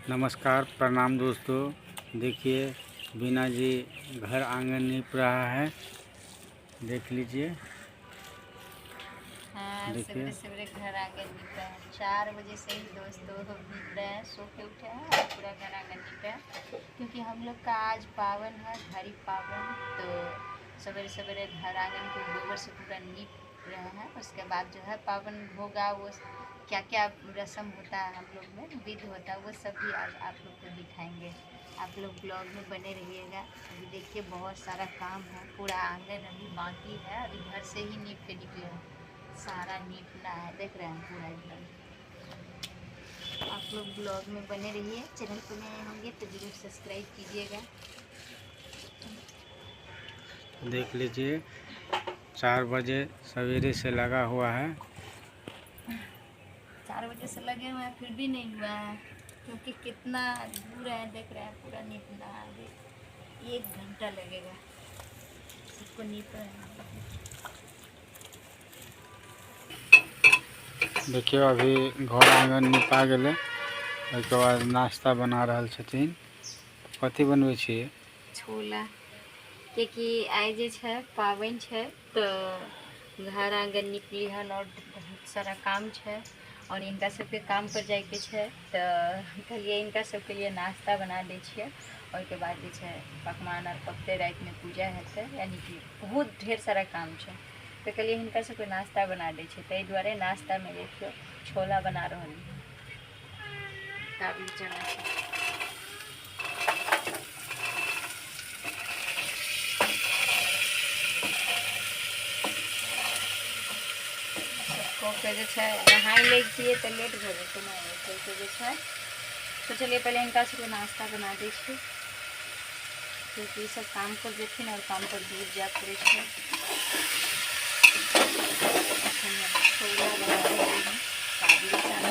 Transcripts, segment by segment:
नमस्कार प्रणाम दोस्तों। देखिए बीना जी घर आंगन नीप रहा है, देख लीजिए। हाँ, देखिए सवेरे सवेरे घर आंगन नीप रहे हैं। 4 बजे से ही दोस्तों नीप रहे हैं, सो के उठे हैं और पूरा घर आंगन नीप रहे हैं, क्योंकि हम लोग का आज पावन है, घड़ी पावन। तो सवेरे सवेरे घर आंगन को गोबर से पूरा नीप रहे हैं। उसके बाद जो है पावन होगा, वो क्या क्या रस्म होता है हम लोग में, विध होता है, वो सब भी आज आप लोग को दिखाएंगे। आप लोग ब्लॉग में बने रहिएगा। अभी देखिए बहुत सारा काम है, पूरा आंगन अभी बाकी है, अभी घर से ही नीप के निकले हैं, सारा नीपना है, देख रहे हैं पूरा एकदम। आप लोग ब्लॉग में बने रहिए। चैनल पर नए होंगे तो ज़रूर सब्सक्राइब कीजिएगा। देख लीजिए 4 बजे सवेरे से लगा हुआ है। 4 बजे से लगे हुए हैं, फिर भी नहीं हुआ है, क्योंकि कितना दूर है, देख रहे हैं पूरा नीपना है। अभी 1 घंटा लगेगा सबको नीप रहे हैं। देखियो अभी घर आंगन निपा गेलै, ओहिके बाद नाश्ता बना रहल छथिन। कथी बनबै छियै? छोला, क्योंकि आइ जे छै पाबनि छै, तो घर आंगन निपली हन और बहुत सारा काम छै और इनका सबके काम पर जाइके छै, तो कहलिए इनका सबके लिए नाश्ता बना दै छियै। ओहिके बाद जे छै पकवान आर पकतै, रातिमे पूजा हेतै, यानी कि बहुत ढेर सारा काम छै, तो कहलिए हिनका सबके नाश्ता बना दै छियै। ताहि दुआरे नाश्तामे देखियौ छोला बना रहल छी, काबुली चना छै। के जे छै नहाय लै छियै तऽ लेट भऽ जेतै ने, ओहि चलते जे छै सोचलियै पहिले हिनका सबके नाश्ता बना दै छियै, क्योंकि ई सब काम पर जेथिन और काम पर दूर जाय पड़ै छै। छोला बना रहलियै हन, काबुली चना।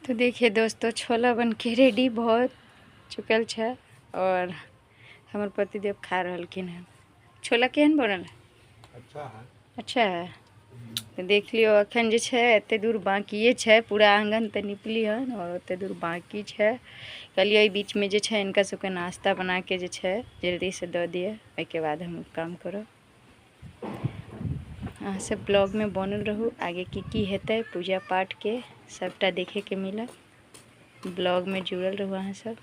तो देखिए दोस्तों छोला बन के रेडी भऽ चुकल छै और हमर पतिदेव खा रहलखिन हन। छोला केहन बनल? अच्छा है। अच्छा है। तो देख लियौ अखन जे छै एते दूर बाकिए छै, पूरा आंगन तऽ निपली हन और ओते दूर बाकी छै। कहलियै एहि बीचमे जे छै हिनका सबके नाश्ता बना के जे छै जल्दी से दऽ दिअ, ओहिके बाद हम काम करब। अहाँ सब ब्लॉग में बनल रहू, आगे की की हेतै पूजा पाठ के सबटा देखे के मिलत। ब्लॉग में जुड़ल रहू अहाँ सब।